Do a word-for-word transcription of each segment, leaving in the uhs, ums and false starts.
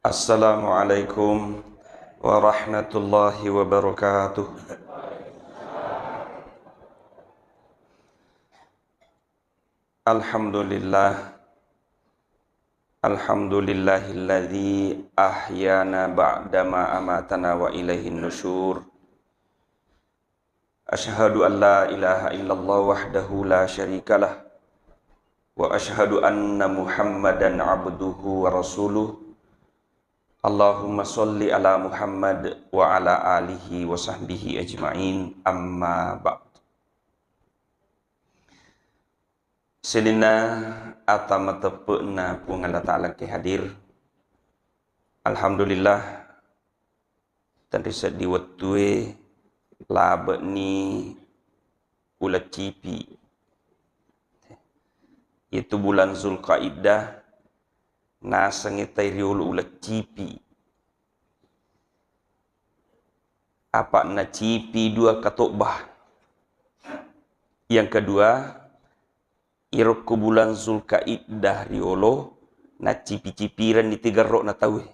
Assalamualaikum warahmatullahi wabarakatuh. Alhamdulillah. Alhamdulillahilladzi ahyana ba'dama amatana wa ilaihin nusyur. Asyhadu an la ilaha illallah wahdahu la syarikalah. Wa asyhadu anna Muhammadan abduhu wa rasuluh. Allahumma sholli ala Muhammad wa ala alihi wa sahbihi ajma'in. Amma ba'd. Sininna ata mateppe'na Puang Allah Ta'ala engkae hadir. Alhamdulillah, tenri seddi wettue labe'ni uleng cipi. Iyetu bulan Zulkaidah, nasengngi tai riolo uleng cipi. Apa nacipi dua katobba. Yang kedua, irokko bulan Zulkaidah riolo, nacipi-cipirenni tigerro'na tauwe.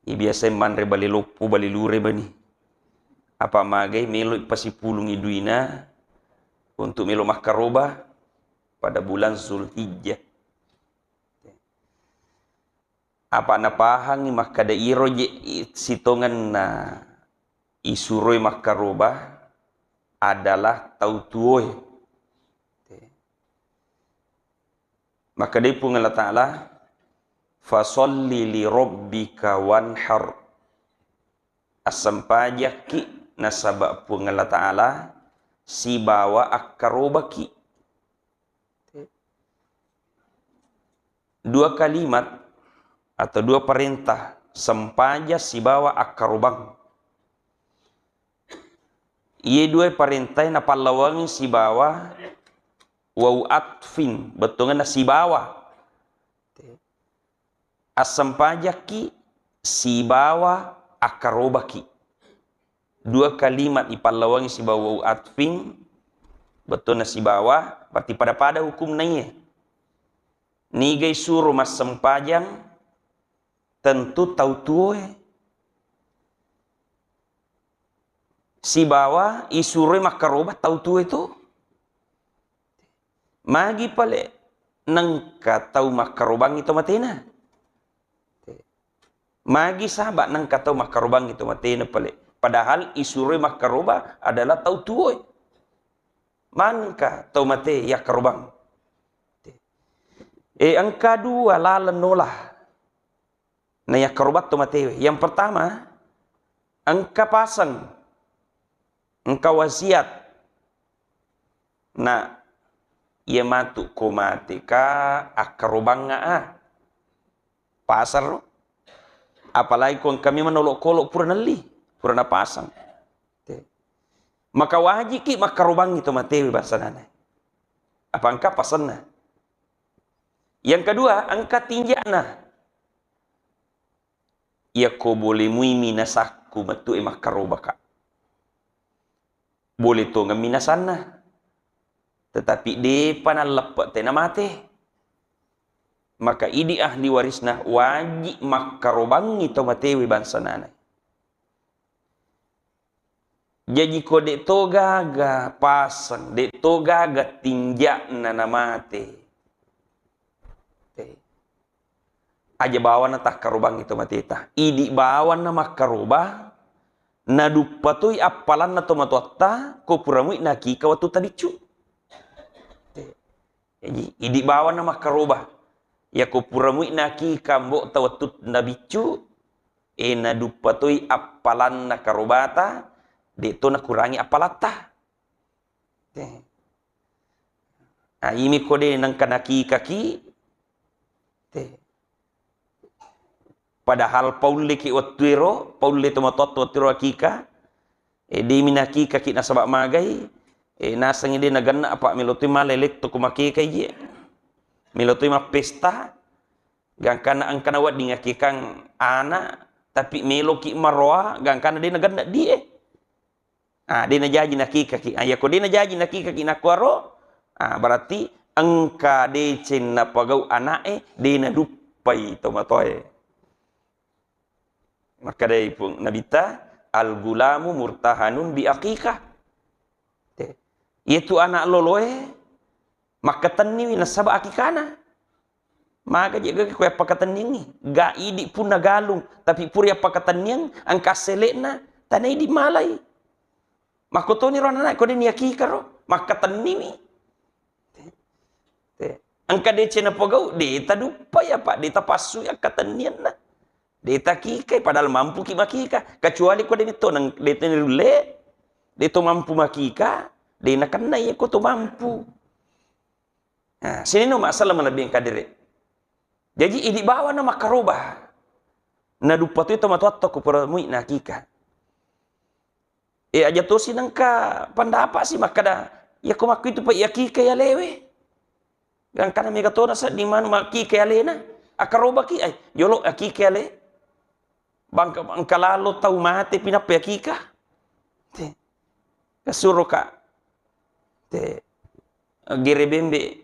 Iya biasa manre bale loppo, bale lure bani. Apa magai melo pasipulungi duina untuk melo makkaroba pada bulan Zulhijjah. Apa napahangngi makkada iro je i-, sitongenna isuroi makkaroba adalah tau tuoe. Makkadai Puang Allah Ta'ala, "Fasalli li rabbika wanhar." Assempajakki nasaba Puang Allah Ta'ala sibawa akkarobaki. Dua kalimat atau dua parentah, sempajang sibawa akkarobang. Iye dua parentae napallawangi sibawa wau atfin, bettuangenna sibawa. Assempajakki sibawa akkarobaki. Dua kalimat ipallawangi sibawa wau atfin, bettuanna sibawa, berarti pada-pada hukumna iye. Niga isuro massempajang, tentu tau tuoe. Sibawa isuroi makkaroba tau tuoe tu. Magi pale nengka tau makkarobangngi to matena? Magi saba nengka tau makkarobangngi to matena pale? Padahal isuroi makkaroba adalah tau tuoe. Manengka tau mate yakkarobang? E, engka dua laleng nola. Na yakkarobatto matewe. Yang pertama, engka paseng, engka wasiat. Na iya matu ko mate ka akkarobangnga a. Paseng ro. Apalagi ko engka memang nolok-kolok pura nelli, pura napaseng. Te. Maka wajiki makkarobangngi to matewe bangsanana. Apa engka pasenna. Yang kedua, engka tinja'na. Iyako bole mui minasakku metu e makkarobaka. Bole tongeng minasanna. Tetapi depa nalleppe tena mate. Maka idi ahli warisna wajib makkarobangngi to matewe bangsanana. Jaji ko de'to gaga paseng, de'to gaga tinja'na namate. Te. Aja bawanna takkarobangngi to mateta. Idi bawanna makkaroba, naduppa toi appalanna to matoatta, ko pura mui nakika wettu tabiccu. Te. Jaji, idi bawanna makkaroba. Yako pura mui nakika mbo'ta wettu nabiccu, e, naduppa toi appalanna karobata, de'to nakurangi appalatta. Te. Ah, imi ko de nengka nakikaki. Te. Padahal paulleki wettuero, paulle to matoatto wettuero akika. E, demi nakikaki nasaba magai. E, nasengi de nagenna apa melo toi male letto ko makeka ije. Melo toi mappesta. Gangkanna engkana wedding akikang ana, tapi meloki maroa, gangkanna de nagenna die. Ah, de najaji nakikaki. Ah, yako de najaji nakikaki nakkuaro, ah, berarti engka deceng napagau ana'e, de naduppa duppai tomatoae. Makkedai Puang Nabitta, "Al-gulamu murtahanun bi aqiqah." Te. Iyatu anak loloe makkatenniwi nasaba akikana. Maga je gaga ko yappakatenniangngi. Ga idi punna galung, tapi pura yappakatenniang engka assele'na, tana idi malai. Makkotoni ro anak ko de niakika ro, makkatenniwi. Te. Engka deceng napogau, de taduppai apa, de tapassui akkatennianna. De takikai, padahal mampuki makika. Kecuali ko de to nang, de to nirulle, de to mampu makika, de nakennai ko to mampu. Nah, sininna masalah malebbi engka dere. Jaji idi bawana makkaroba. Naduppa tu tomatoatta ko pura mui nakika. E, aja tosi nengka pendapat si makkada, iya ko makkuitu pa iya kika ya lewe. Gangkana mega tona sedding manu makkika alena. Akkarobaki ai, yolo akika ale. Bangka, engka lalo tau mate pinappa akika. Te. Kasuro ka. Te. Gere bembe.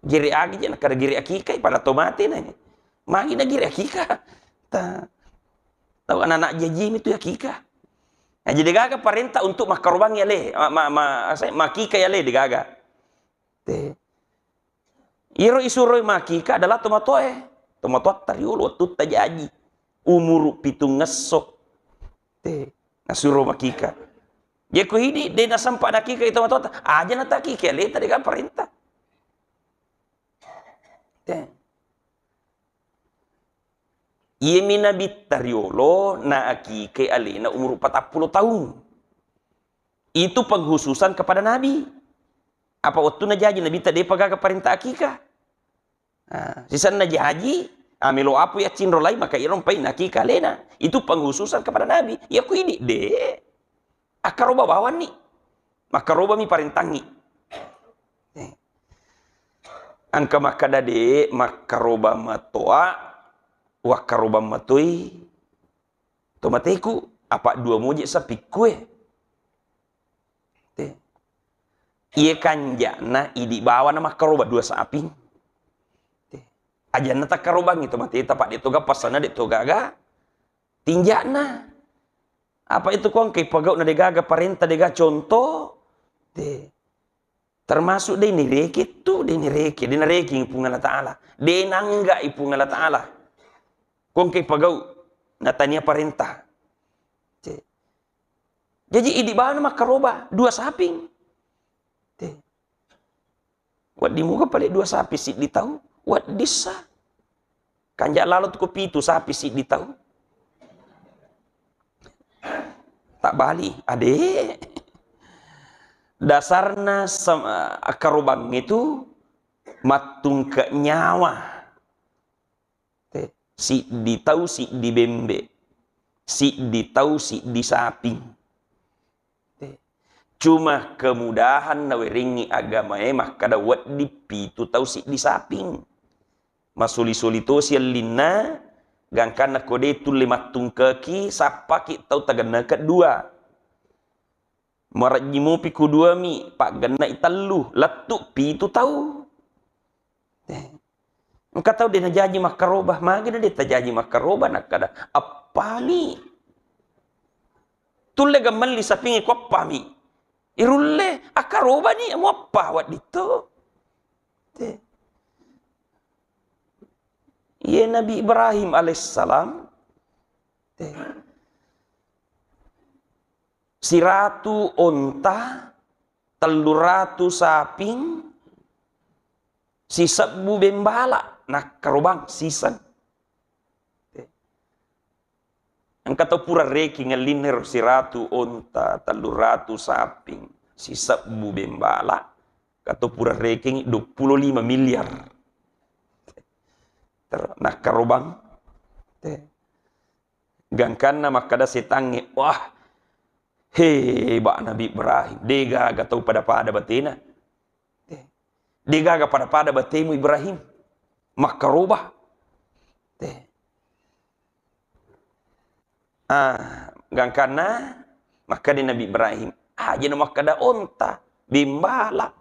Gere agi je, nakada gere akika, pada to mate na. Magi na gere akika. Ta. Tau anak-anak jaji mi tu akika. Nah, jadi gaga parenta untuk makkarobangi ale, ma, ma, ma, asa, makika ale de gaga. Te. Iro isuroi makika adalah tomatoae. Tomatoatta riolo wettutta jaji. Umuru pitungngesso. Te. Nasuro makika. Jeko hidi, de nasempa nakika itu tomatoatta. Aja natakika aleta de gaga parenta. Te. Iyemi Nabitta riolo na akike alena umuru patappulo taung. Itu pengkhususan kepada Nabi. Apa wettunna jaji Nabitta depa gaga parenta akika. Ah, sisenna jaji, ah, melo apu ya cinro lai, maka iro mpai nakika alena. Itu pengkhususan kepada Nabi. Ya ku idi de. Akkaroba bawanni. Makkarobami parentangngi. Eh. Engka makkada de, makkaroba matoa, wakkaroba matoi tomateku, apa dua moje sapikku e. Te. Iye kanjana idi bawana makkaroba dua saping. Te. Ajanna takkarobangi tomateta, pak de toga pasana de togaga. Tinja'na. Apa itu ko engkai pagauna de gaga parenta de gaga contoh? De. Termasuk de nireke tu, de nireke, de nareking Puang Allah Ta'ala. De nanggai Puang Allah Ta'ala. Ko engkai pagau, natania parenta. Te. Jaji idi bana makkaroba, dua saping. Te. Wedding muga pale dua sapi siddi tau, weddissa. Kanja lalo tu ko pitu sapi siddi tau. Tak bali, ade. Dasarna sem-, akkarobang itu mattungke nyawa. Te, siddi tau, siddi bembe. Siddi tau, siddi saping. Te. Cuma kemudahan nawerengngi agamae makkada wedding pitu tau siddi saping. Masuli-suli tosi ellinna, gangkanna ko de tulle mattungkeki, sappaki tau tagenneke dua. Marejji mopi ku dua mi, paggennai tellu, lettu pitu tau. Eh. Engka tau de najaji makkaroba, magi na de tajaji makkaroba, nakkada, "Appami." Tulle ga melli sapingnge ko appami. Irulle, akkarobani, muappa wedditto. Te. Iye Nabi Ibrahim alaihissalam, te. Siratu onta, telluratu saping, sisebbu bembala, nakkarobang siseng. Engka tau pura reking ellinna ro siratu onta, telluratu saping, sisebbu bembala, engka tau pura reking duappulo lima miliar. Ter-, nakkarobang. Te. Gangkanna makkada setangnge, "Wah, hebat Nabi Ibrahim, degaga tau pada-pada batena. Te. Degaga pada-pada batemu Ibrahim. Makkaroba." Te. Ah, gangkanna makkada Nabi Ibrahim, "Aja na makkada onta, bimbala.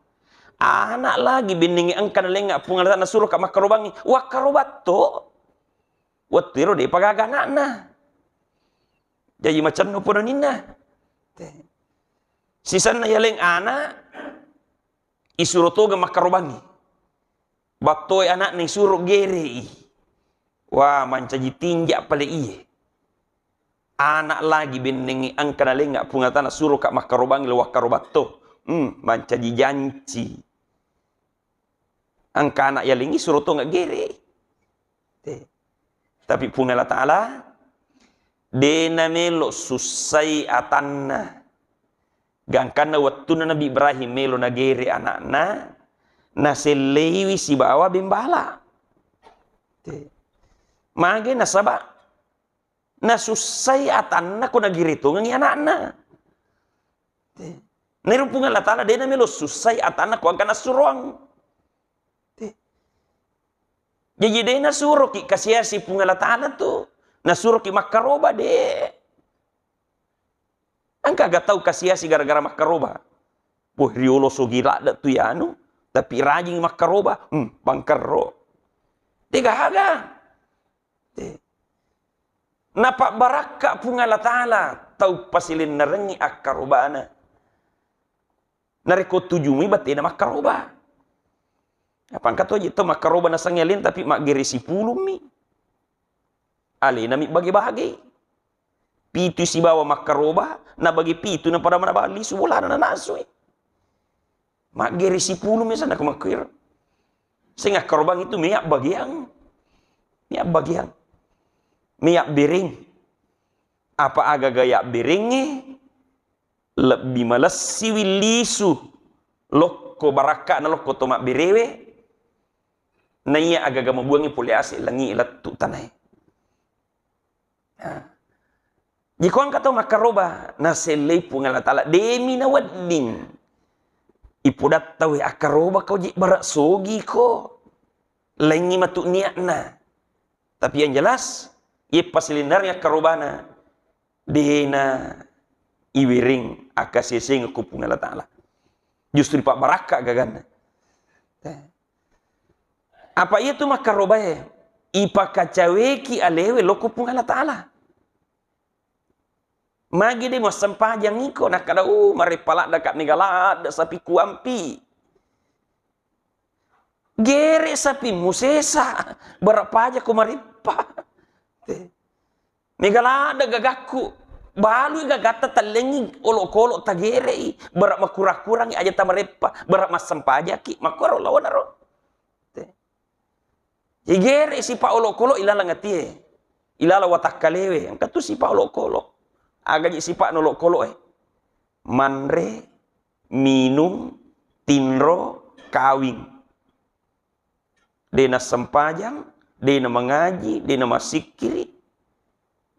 Anak lagi bennengngi engka nalengnga Puang Allah Ta'ala nasuroka makkarobangngi, wakkarobatto. Wettu ero depa gaga anakna. Jaji macenno podoninna. Te. Sisenna yaleng anak, isuro toga makkarobangngi. Battoe anakna isuro gerei. Wah, mancaji tinja pale iye. Anak lagi bennengngi engka nalengnga Puang Allah Ta'ala suroka makkarobangngi lo wakkarobatto. Hmm, mancaji janci. Engka anak yalengngi suro tonga gere. Te. Tapi Puang Allah Ta'ala de namelo sussai atanna. Gangkanna wettunna Nabi Ibrahim melo nagere anakna, naselleiwi sibawa bembala. Te. Mage nasaba nasussai atanna ko nagere tongengngi anakna. Te. Nairu Puang Allah Ta'ala de namelo sussai atanna ko engka nassuroang. Te. Jaji de nasuroki kasiasi Puang Allah Ta'ala tu, nasuroki makkaroba de. Engka ga tau kasiasi gara-gara makkaroba? Wah, riolo sogi ladde tu yanu, tapi rajing makkaroba, hmm, bangkerro. De gaga. Te. Napabbarakka Puang Allah Ta'ala tau pasilennerengngi akkarobana. Narekko tujumui batena makkaroba. Apa engka toji to makkaroba nasengnge alena tapi maggere sipulummi. Alenami bage-bage. Pitu sibawa makkaroba, nabage pitu napada manabali subolana nanasui. Maggere sipulummi sana ko makkuiro. Seng akkarobang itu meak bagiang. Meak bagiang. Meak bereng. Apa agaga yak berengnge lebbi malessiwi lisu lokko barakka'na lokko to mabberewe, naiya agaga mabuangngi pole ase langi lettu tanae. Nah. Jiko engka tau makkaroba, nasellei Puang Allah Ta'ala, demi nawedding. Ipodattawe akkaroba kau ji bara sogi ko. Laingi matu niatna. Tapi yang jelas, iye pasilinnaring akkarobana, dena iwereng akaseseng ko Puang Allah Ta'ala. Justru ipabbarakka gaganna. Apa iya tu makkarobae, ipakacaweki alewe lokko Puang Allah Ta'ala. Magi de muassempajang iko, nakkada, "Uh, mareppa ladde ka mega ladde sapi kuampi." Gere sapi musesa, bara paja ko mareppa. Te. Mega ladde gagakku, balui gagatta tallengi olokolo tagerei, bara makura-kurangi aja tamareppa, bara massempajaki, makkoro lawanaro. Te. Igere sipa olokolo ilalang atie, ilalang watakkalewe, engka tu sipa olokolo. Agaji sipa nolokolo e. Manre, minung, tinro, kawing. De nassempajang, de namangaji, de namassikkiri.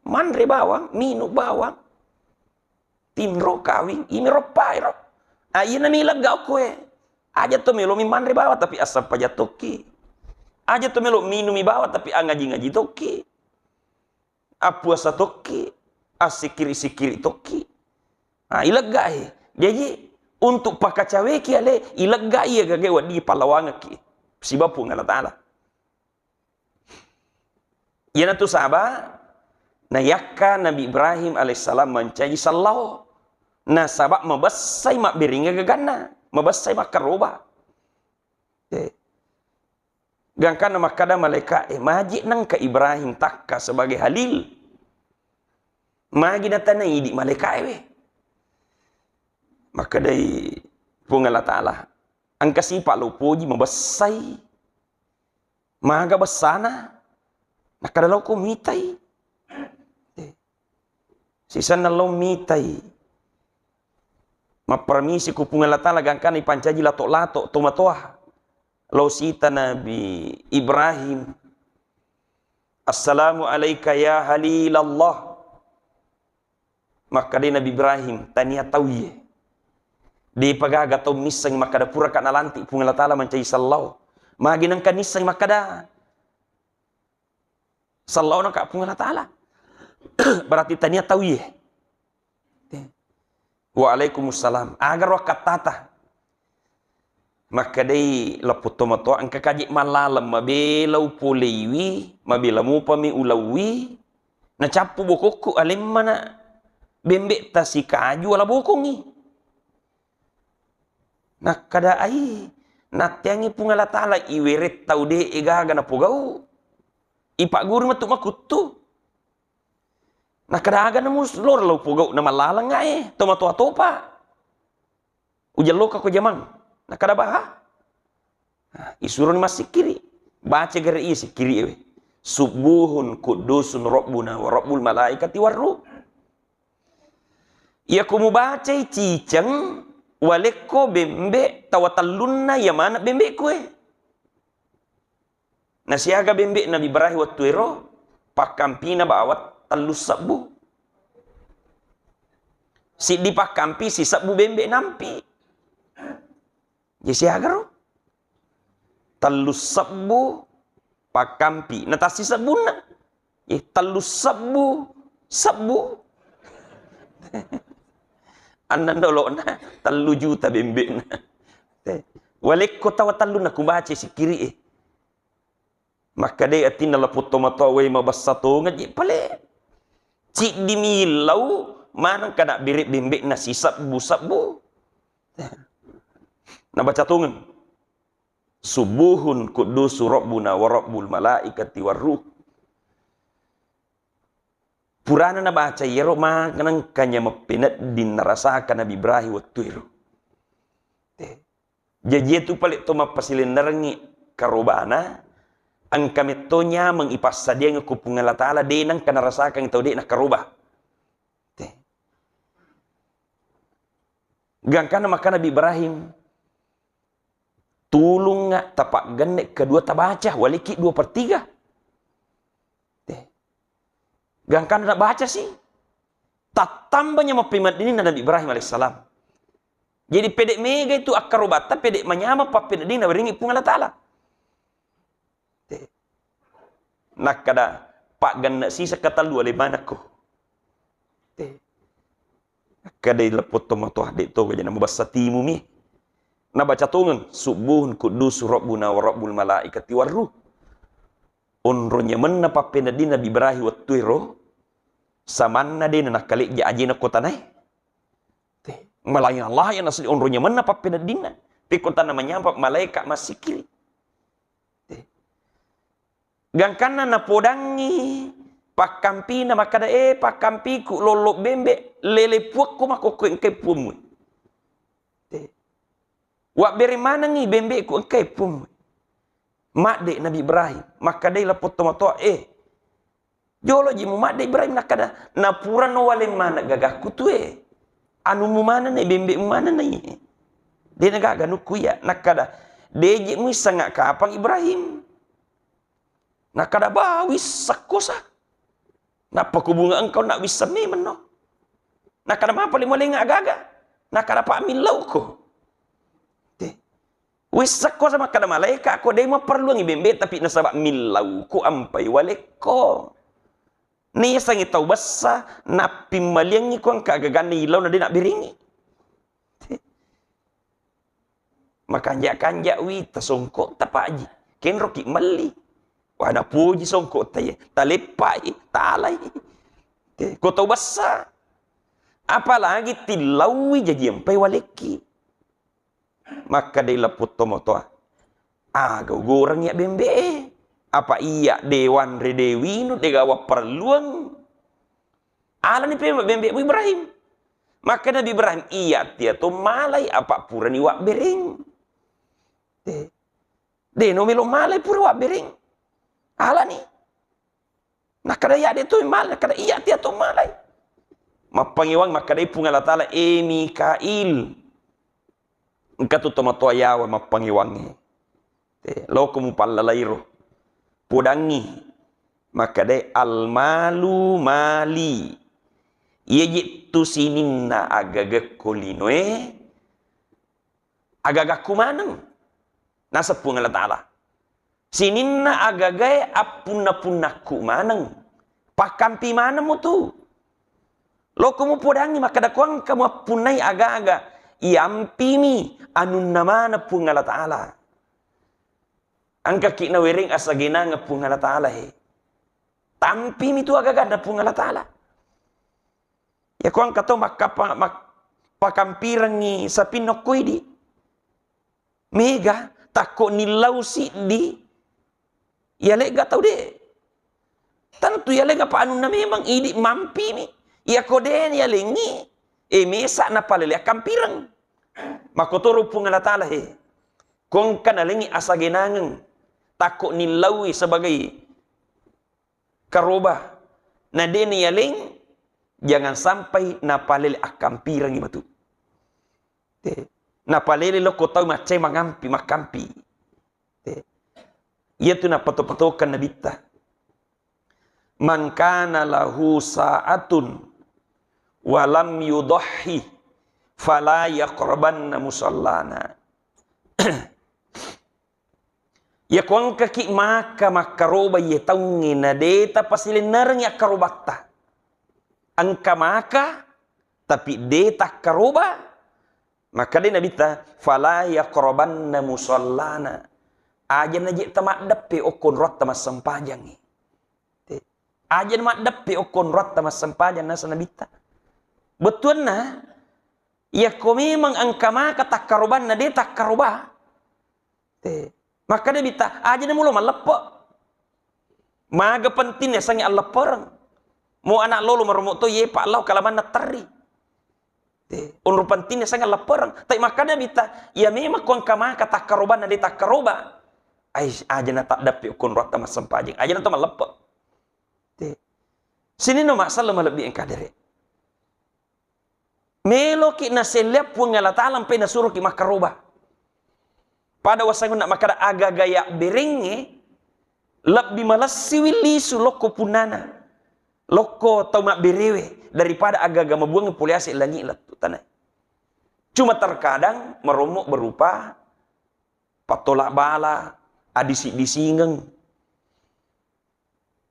Manre bawang, minu bawang. Tinro kawing, imi roppairo. Ah, iya nami legga okko e. Aja to melo mi manre bawang, tapi assampaja tokki. Aja to melo minumi bawang, tapi angaji-ngaji tokki. Appuasa tokki, assikkiri-sikkiri tokki. Ah, ileggai. Jaji, untuk pakacaweki ale, ileggai iya gage wedding pallawangekki. Siba Puang Allah Ta'ala. Iyanatu saba, nayakka Nabi Ibrahim alaihissalam mancaji sallau. Nasaba mabessai mabberengnge gaganna, mabessai makkaroba. Eh. Gangkanna makkada malaika e, "Maji nengka Ibrahim takka sebagai halil?" Magi natanai idi malaika e we. Makkedai Puang Allah Ta'ala, "Engka sipa lo poji mabessai." Maga bessana? Nakkada, "Laoko mitai." Eh. Sisenna lao mitai. Mapparamisi ku Puang Allah Ta'ala gangkana ipancaji lato-lato tomatoa. Lao sita Nabi Ibrahim. "Assalamu alaika ya Halilallah." Makkadai Nabi Ibrahim, "Tania tau iye." Depa gaga tau misseng makkada puraka nalantik Puang Allah Ta'ala mancaji sallau. Magi nengka nisseng makkada sallauna ka Puang Allah Ta'ala. Berarti tania tau iye. Waalaikumsalam. Aga ro akkattata. Makkedai lappo tomatoa, engka kaji mallaleng mabela upoleiwi, mabela mupami ulauwi, nacappu bokokku alemmana bembe' ta sikaju ala bokongngi. Nakkeda ai, natteangngi Puang Allah Ta'ala iwereng tau de'e gaga napogau, ipagguru matu makuttu. Nakkeda aga namu loro lao pogau na mallaleng ae, tomatoa topa. Ujelloka ko jamang. Nakkeda baha. Nah, isuroni massikkiri. Baca gare iya sikkiri ewe. Subbuhun kuddusun rabbuna wa rabbul malaikati warruh. Iya ko mubacai ciceng, walekko bembe' tawa tellunna iya maneng bembe'ku e. Nasiaga bembe' Nabi Ibrahim wettu ero, pakkampina bawang tellu sebbu. Siddi pakkampi, sisebbu bembe' nampi. Jadi siaga ro? Tellu sebbu pakkampi. Na tassi sebbunna. Eh, tellu sebbu, sebbu. Annang dolo'na tellu juta bembe'na. Eh, walekko tawa tellunna kubaca sikkiri e. Makkedai atinna lappo tomatoa, wai mabessa tongeng je pale. Ciddi millau maneng kada bere' bembe'na sisebbu-sebbu. Nabaca tongeng. Subbuhun kuddusu rabbuna wa rabbul malaikati warruh. Purana nabaca iyaro, manengka nyameng penedding narasaka Nabi Ibrahim wettu ero. Te. Jaji iyatu pale to mappasilennerengngi karobana, engka metto nyameng ipassadiang ku Puang Allah Ta'ala, de nengka narasakang tau de nakkaroba. Te. Gangkanna makkeda Nabi Ibrahim, tulungnga tapaggenne kedua tabaca, waliki dua per tiga. Te. Gangkanna baca si, tattambanya mappemeddinna Nabi Ibrahim alaihissalam. Jadi pede mega itu akkarobatta, pede manyameng pappenedding nawerengi Puang Allah Ta'ala. Te. Nakkeda, paggenne siseng katellu ale manekko. Te. Akkeda lappo tomatoa, de to gaja namabessa timumi. Nabaca tongeng, subbuhun kuddusu rabbuna wa rabbul malaikati warruh. Onro nyamenna pappenedding Nabi Ibrahim wettu ero, samanna de nakkalejja ajena kotanae. Te. Malayang Allah ya nasli onro nyamenna pappeneddinna. Pekko tanna manyameng malaika massikkiri. Te. Gangkanna napodangngi pakkampina makkeda, eh, pakkampiku lollo bembe, lele puakku makkokko engkai puammu. Te. Wabbereng manengngi bembe'ku engkai puammu. Madde Nabi Ibrahim, makkedai lappo tomatoa, eh, jolo ji mumadde Ibrahim, nakkeda, napurano waleng maneng gagakku tue. Anummu manenna, bembe'mu manenna iye. De nagaga anukku iya, nakkeda, de je muissengnga kapang Ibrahim. Nakkeda, ba, wissakko sa. Nappa kubunga engkau nak wisseng memenno. Nakkeda, mapa le mualengnga agaga? Nakkeda, pa millauko. Te. Wissakko sa makkeda malaika ko, de muapparelluangngi bembe, tapi nasaba millauko ampai walekko. Nisangi tau bessa, nappimmaliangngi ko engka agaganna illauna de nabberengngi. Te. Makanja-kanja wi tasongko tapaji. Kenroki melli. Wah, napoji songko taye. Taleppai, talai. Te, ko tau bessa. Apalagi tillaui jaji empai walekki. Makkedai lappo tomatoa, aga ugorengngi bembe e? Apa iya de wanre de winu, de gaga wapparelluang? Alani pe bembe'mu Ibrahim. Makkeda Nabi Ibrahim, iya tia to malai, apa purani wabbereng. De, de no melo malai pura wabbereng. Alani. Nakkeda iya de to malai, nakkeda iya tia to malai. Mappangewang makkedai Puang Allah Ta'ala, eh Mikail. Engka tu tomatoa yawa mappangewangnge. Te, loko mupallalairo. Podangngi. Makkedai, almalu mali. Iya jittu sininna agagakko linoe, agagakku maneng. Naseng Puang Allah Ta'ala. Sininna agagae appunna-punnakku maneng. Pakkampi maneng mutu. Loko mupodangngi makkeda ko engka muappunnai aga-aga, Iyampimi anunna maneng Puang Allah Ta'ala. Engkaki nawereng asagenangeng Puang Allah Ta'ala, he. Tampimi tu agaganna Puang Allah Ta'ala. Yako engka to makkapa-, mak-, pakampirengngi sapinna okko idi. Mega, takko nillau siddi, yalegga tau de. Tentu yalegga pa anunna memang idi mampimi. Yako de yalengngi, e mesa napalele akkampireng. Makkotoro Puang Allah Ta'ala, he. Ko engka nalengngi asagenangeng, takko nillaui sebagai karoba, na de niyaleng, jangan sampai napalele akkampirengngi matu. Te. Napalele lokko tau maccai mangampi, makkampi. Te. Iyatu napato-patokan Nabitta. "Man kana lahu sa'atun wa lam yudhhi fala yaqrabanna musallana." Yako engkaki maka makkaroba iye taungnge na de tapasilennerengngi akkarobatta. Engka maka, tapi de takkaroba, makkeda Nabitta, "Fala yaqrabanna musallana." Aja naje tamaddeppe okko onroatta massempajangngi. Te. Aja namaddeppe okko onroatta massempajang, nasa Nabitta. Bettuanna, yakko memang engka maka takkarobanna, de takkaroba. Te. Makkeda Nabitta, aja namulo malleppe. Maga penting yasengnge alleppereng. Mo anak lolo maromo to, yepa lao kalamanna terri. Te, onro penting yasengnge alleppereng. Tapi makkeda Nabitta, iya memang ko engka maka takkarobanna de takkaroba. Ai, aja nataddeppe okko onroatta massempajang. Aja nato malleppe. Te. Sininna massala malebbi engka dere. Meloki naselleang Puang Allah Ta'ala ampe nasuroki makkaroba. Pada wasangunna makkeda aga-aga yabberengnge lebbi malessiwi lisu lokko punnana. Lokko tau mabberewe daripada aga-aga mabuang pole ase langi lettu tanae. Cuma terkadang marommo berupa pattola bala, adisi-disingeng.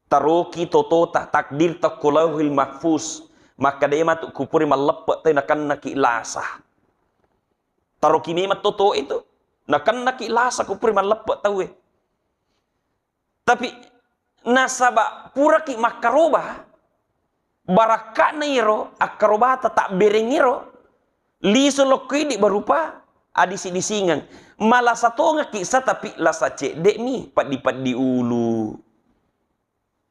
Taroki totota, takdir tokko Lauhil Mahfuz. Makkeda matu kupuri malleppe tau nakennaki lasa. Taroki memang toto itu. Nakennaki lasa kupuri malleppe tauwe. Tapi nasaba puraki makkaroba, barakka'na iro akkarobata tabbereng iro, lisu lokko idi berupa adisi-disingeng. Malasa tongekki sa, tapi lasa cedde'mi, peddi-peddi ulu.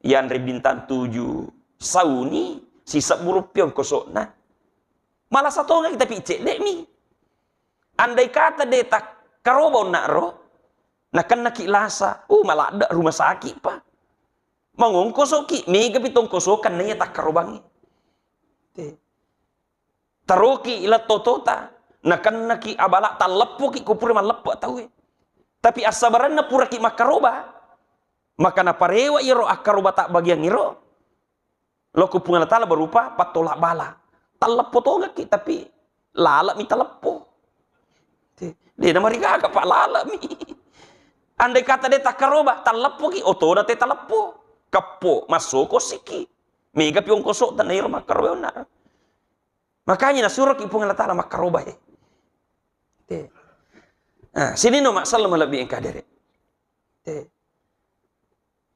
Yanre bintang tujuh, sauni, sisebbu rupiah ongkosokna. Malasa tongekki tapi cedde'mi. Andai kata de takkaroba onna'ro, nakennaki lasa, uh, maladde rumah sakit pa. Mangongkosoki, megapi tongkosokan naiya takkarobangnge. Te. Taroki ila totota, nakennaki abala, talleppoki ko pura malleppe tauwe. Tapi assabarenna puraki makkaroba, maka naparewa iyaro akkaroba tabbagiang iro. Lokko Puang Allah Ta'ala berupa pattola bala. Talleppo tongekki, tapi lalemi taleppo. Te, de namarigaga, Pak, lalemi. Andai kata de takkaroba, talleppoki, otona te taleppo. Keppo, massoko siki. Megapi ongkosok tanna iro makkaroba onna. Makanya nasuroki Puang Allah Ta'ala makkaroba, he. Te. Ah, sininna massala malebbi engka dere. Te.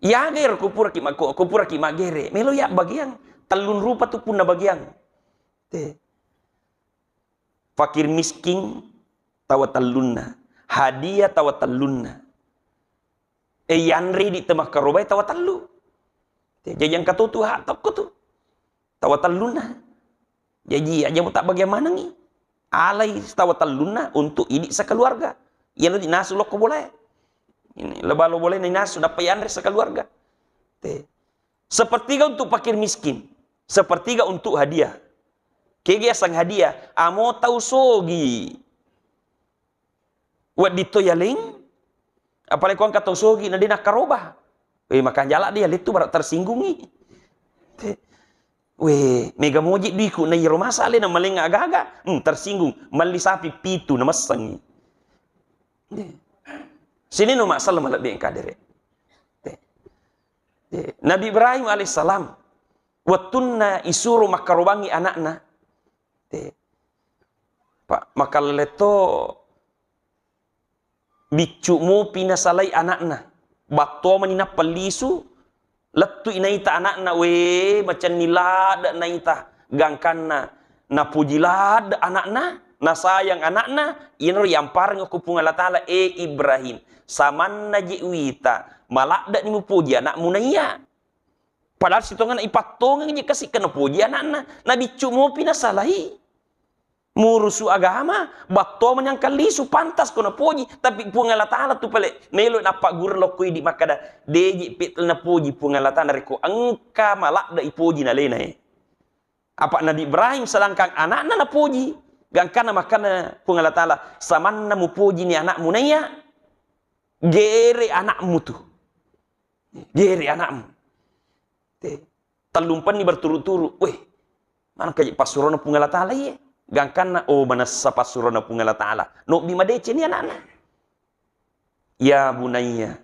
Iyaga ero kupuraki ma-, ku-, kupuraki maggere, melo ya bagiang. Tellung rupa tu punna bagiang. Te. Fakir miskin tawa tellunna. Hadiah tawa tellunna. E, yanre di temakkarobai tawa tellu. Te, jaji engka to tu hak tokko tu. Tawa tellunna. Jaji, aja mutabbagiang manengngi. Alai tawa tellunna untuk idi sekeluarga. Iyana dinasu lokko bolae. Ini, lebalo bolae dinasu, nappa yanre sekeluarga. Te. Sepertiga untuk fakir miskin. Sepertiga untuk hadiah. Kegi asang hadiah, amo tau sogi. Wedding to yaleng, apalagi ko engka tau sogi na de nakkaroba. Weh, makanja ladde yaleng tu bara tersinggungi. Te. Weh, mega moji duiku na iyaro masa alena maleng aga-aga. Hmm, tersinggung. Melli sapi pitu na messengi. Sininna massala malebbi engka dere. Te. Te. Nabi Ibrahim alaihissalam, wettunna isuro makkarobangi anakna. Te. Pak, makalle to biccu mopi nasalai anakna. Battomani nappa lisu, lettui naita anakna, we, macenni ladde naita. Gangkanna napuji ladde anakna, nasayang anakna, iyanaro yampareng ko Puang Allah Ta'ala, e Ibrahim, samanna je uwita, maladde ni mupuji anakmu naiya. Padahal sitongenna ipattongeng je kasi kena poji anakna, nabiccu mopi nasalai. Murusu agama, batto manyangkang lisu, pantas ko napoji, tapi Puang Allah Ta'ala tu pale melo nappagguru lokko idi makkada, deji petel napoji Puang Allah Ta'ala rekko engka maladde ipoji nalena e. Apa Nabi Ibrahim sedangkan anakna napoji, gangkana makkana Puang Allah Ta'ala, samanna mupoji ni anakmu naiya, gere anakmu tu. Gere anakmu. Te. Tellumpenni berturut-turut. Weh, maneng kaji passurona Puang Allah Ta'ala iye. Gangkanna, oh, manessa passurona Puang Allah Ta'ala. Nobbi madeceng ni anakna. Ya bunayya,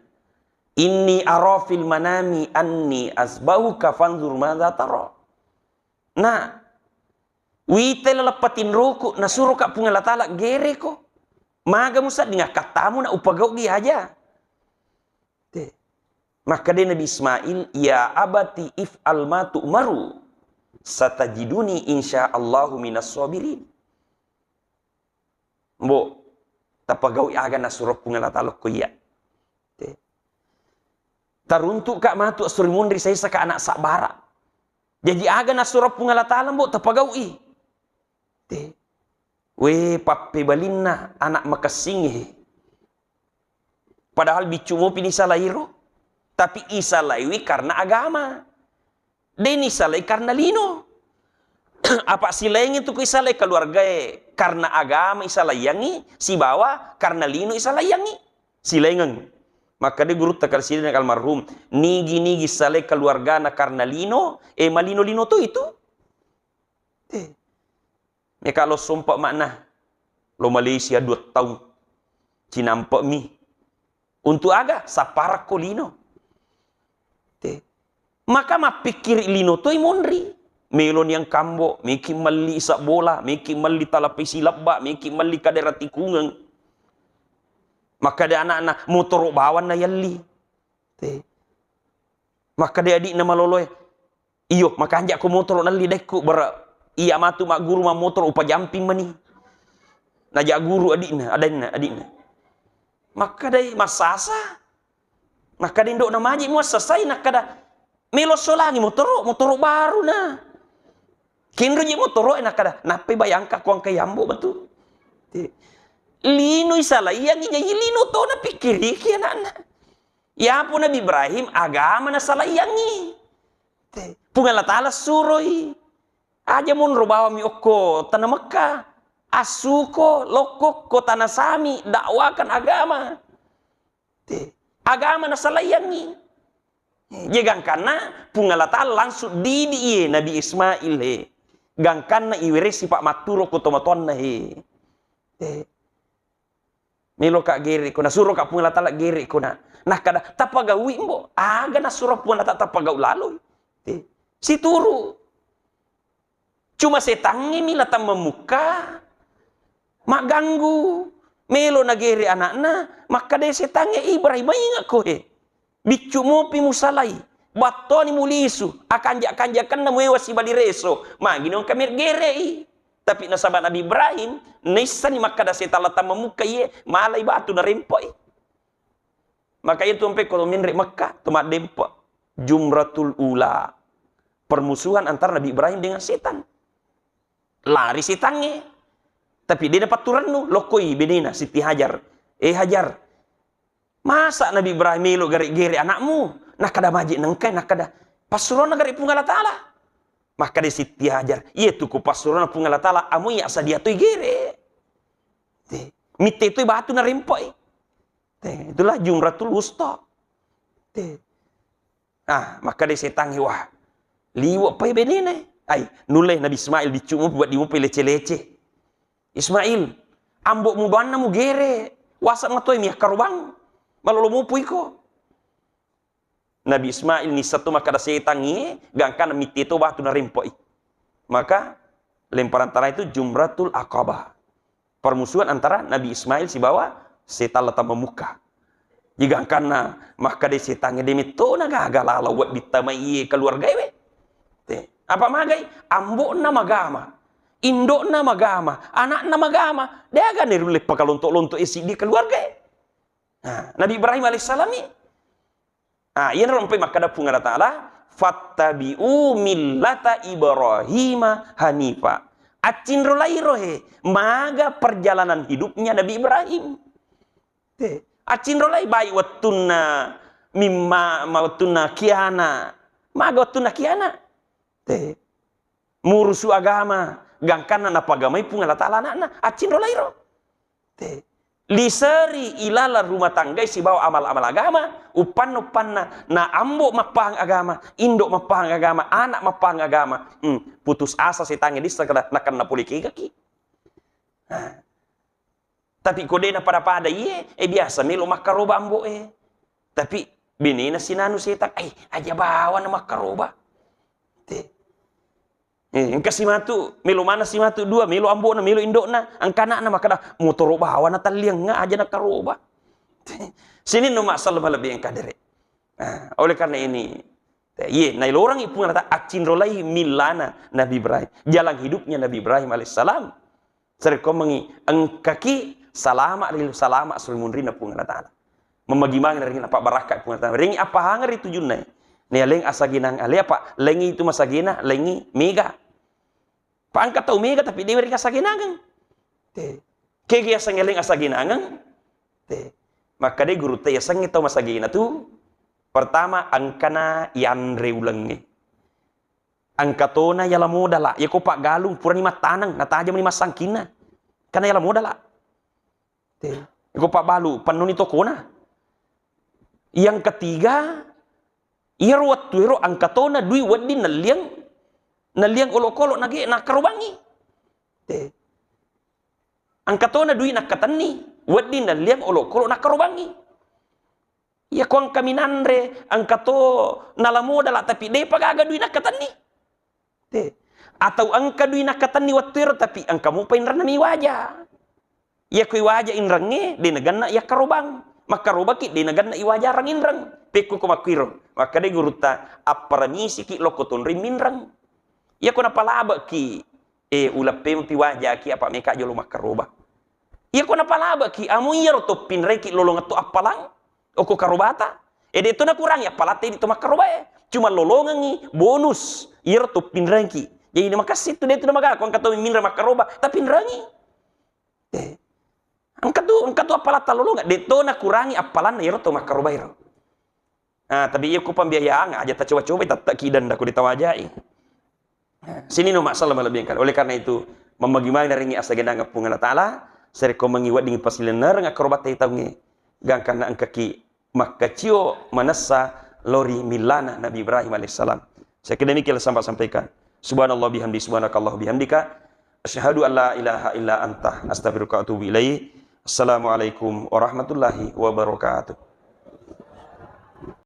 inni ara fil manami anni asbahuka fanzur madza tara. Nah, wite laleng patinroku, nasuroka Puang Allah Ta'ala gereko. Maga musedding akkattamu na upagau'i aja. Te. Makkeda Nabi Ismail, "Ya abati if'al ma tu'maru, satajiduni insya Allahu minas sabirin." Mbo, tapagau'i aga nasuro Puang Allah Ta'ala ko iya. Te. Taruntu'ka matu assuri munri saisaka anak sabbara. Jaji aga nasuro Puang Allah Ta'ala, mbo, tapagau'i. Te. We, pappebalinna anak makessingnge. Padahal biccu mopi nisalairo, tapi isalaiwi karena agama. De nisalai karena lino. Apa silaingngi tu ku isalai keluargae karena agama isalaiangngi, sibawa karena lino isalaiangngi. Silaingeng. Makkeda gurutta Kal Sidin almarhum, nigi-nigi salai keluargana karena lino, eh, malino-lino to itu. Te. Meka lo sompa makna, lo Malaysia dua taung, cinampe mi. Untuk aga? Sapparakko lino. Te. Maka mappikkiri lino toi monri. Melo niang kambo, meki melli isab bola, meki melli talapisi lebba, meki melli kadera tikungeng. Makkeda anakna, motoro bawang na yalli. Te. Makkeda adikna maloloe, iyo, makanja'ko motoro nelli daikku, bara iya matu magguru mammotoro upajamping mani. Naja guru adikna, adenna, adikna. Makkedai massasa. Nakkeda indo'na, maji muassasai, nakkeda, melo solangi motoro, motoro baru na. Kenro je motoro e, nakkeda, nappai bayangka ko engka yambo matu. Te. Lino isalaiangngi, jaji lino to napikkiriki anakna. Yapo Nabi Ibrahim agama nasalaiangngi. Te. Puang Allah Ta'ala suroi. Aja monro bawammi okko tana Mekka. Assuko, lokko ko tana Sami, dakwakan agama. Te. Agama nasalaiangngi. Je gangkanna Puang Allah Ta'ala langsung didi iye Nabi Ismail he. Gangkanna iweresi pak matturo ko tomatoanna he. Te. Meloka gere ko, nasuroka Puang Allah Ta'ala gere ko na. Nakkada, tapagaui mbo. Aga nasuro Puang Allah Ta'ala tapagau laloi. Te. Situru. Cuma setangnge mi latang memukka. Magganggu. Melo nagere anakna. Makkada setangnge, Ibrahim, maingekko he. Biccu mopi musalai, battoni mulisu, akanja-kanjakenna muewa sibali reso, magi nongka mergerei. Tapi nasaba Nabi Ibrahim, naissani makkada setang latang memukka iye, malai batu narempoi. Maka iya tu ampe ko to menre Mekka, to maddempe. Jumratul ula. Permusuhan antara Nabi Ibrahim dengan setan. Lari setangnge. Tapi de napatturennu, lokkoi benena Siti Hajar. Eh Hajar, masa Nabi Ibrahim melo gare-gere anakmu? Nakkada maji nengkai, nakkada passurona gare Puang Allah Ta'ala. Makkada Siti Hajar, iya tu ku passurona Puang Allah Ta'ala, amu iya sadia toi gere. Te. Mitte toi batu narempoi. Te. Itulah jumratul wusta. Te. Ah, makkada setangnge, wah, liwe pai benena. Ai, nulle Nabi Ismail biccu mupi, wedding mupi lece-lece. Ismail, ambo mudoanna mugere, wasa matoi miakkarobang, malolo mupu iko. Nabi Ismail nissa to makkada setangnge, gangkana mitte to batu narempoi. Maka lemparan tanah itu Jumratul Aqabah. permusuhan antara Nabi Ismail sibawa setang lata mamukka. Jigangkanna makkeda setangnge, de mettona gaga lalo wedding tamai iye keluargae we. Te. Apa magai? Ambo'na magama, indo'na magama, ana'na magama. De aga nerulle pakalonto-lonto e siddi keluargae. Nah, Nabi Ibrahim alaihissalam ni. Ah, iyanaro ampai makkeda Puang Allah Ta'ala, "Fattabi'u millata Ibrahima hanifa." Accinrolairo he, maga perjalanan hidupnya Nabi Ibrahim. Te, accinrolai baik wettunna mimma, ma wettunna kiana, maga wettunna kiana. Te. Murusu agama, gangkanna napagamai Puang Allah Ta'ala ana'na, accinrolairo. Te. Liseri ilalang rumah tanggai sibawa amal-amal agama, uppanna-uppanna, na ambo mappahang agama, indo mappahang agama, anak mappahang agama. Hmm, putus asa setangnge dissa keda nakenna pole kegaki. Nah. Tapi ko de napada-pada iye, eh, biasa melo makkaroba ambo e. Tapi benena sinanu setang, eh, aja bawa na makkaroba. Te. Eh, engka simatu, melo mana simatu dua, melo ambona, melo indokna, engka anakna makkeda, motoro bawa na talliangnga aja na karoba. Sininna masalah malebbi engka dere. Nah, oleh karena ini, iye, nailorangi Puang Allah Ta'ala, accinrolai millana Nabi Ibrahim, jalan hidupnya Nabi Ibrahim alaihissalam. Sarekkomengngi engkaki salama ri, salama suri munrinna Puang Allah Ta'ala. Memagi maneng ri napabbarakka Puang Allah Ta'ala. Rengi apahangeng ri tujunna. Nia leng asagenang, ale apa? Lengi itu masagena, lengi mega. Pa engka tau mega tapi dewe ri asagenangeng. Te. Kegi aseng eleng asagenangeng. Te. Makkeda gurutta yasengnge tau masagena tu, pertama engkana yanre ulengnge. Engka tona yala modala, yako paggalung purani mattaneng, natajamni massangkinna. Karena yala modala. Te. Yako pabbalu, pennuni tokona. Yang ketiga, iyaro wettu ero engka tona dui wedding nelliang, nelliang olokolo nage nakkarobangi. Te. Engka tona dui nakkatenni, wedding nelliang olokolo nakkarobangi. Iya ko engka minanre, engka to nala modala, tapi depa gaga dui nakkatenni. Te. Atau engka dui nakkatenni wettu ero, tapi engka mopa inrenna mi waja. Iya ko iwaja inrengnge, de nagenna yakkarobang. Makkarobaki, de nagenna iwajarang inreng. Pekko ko makkuiro. Makkeda gurutta, apparamisiki lokko tonri minreng. Iya ko napalabeki, eh, uleppempi wajaki apa meka jolo makkaroba. Iya ko napalabeki, amu iyaro toppinreki lolongetto appalang. Okko karobata. E, de to nakurangi appalatta idi to makkaroba e. Cuma lolongengi bonus iyaro toppinrengki. Jadi makessing tu de tu namaga ko engka to minreng makkaroba, tapi nrengi. Eh. Engka tu, engka tu appalatta lolonga, de to nakurangi appalanna iyaro to makkaroba iro. Ah, tapi iya ko pembiayaan aja tacoba-coba tette ki denda ko ditawajai. Sininna masalah malebbi engka. Oleh karena itu, mammagi maneng narengi asagenangeng Puang Allah Ta'ala, sarekko mengi wedding pasilennereng akkarobatta taungnge, gangkanna engkaki makkacio manessa lori millana Nabi Ibrahim alaihissalam. Saya kira demikian sampai sampaikan. Subhanallah bihamdi, subhanakallah bihamdika. Asyhadu an la ilaha illa anta, astaghfiruka wa atubu ilaik. Assalamualaikum warahmatullahi wabarakatuh.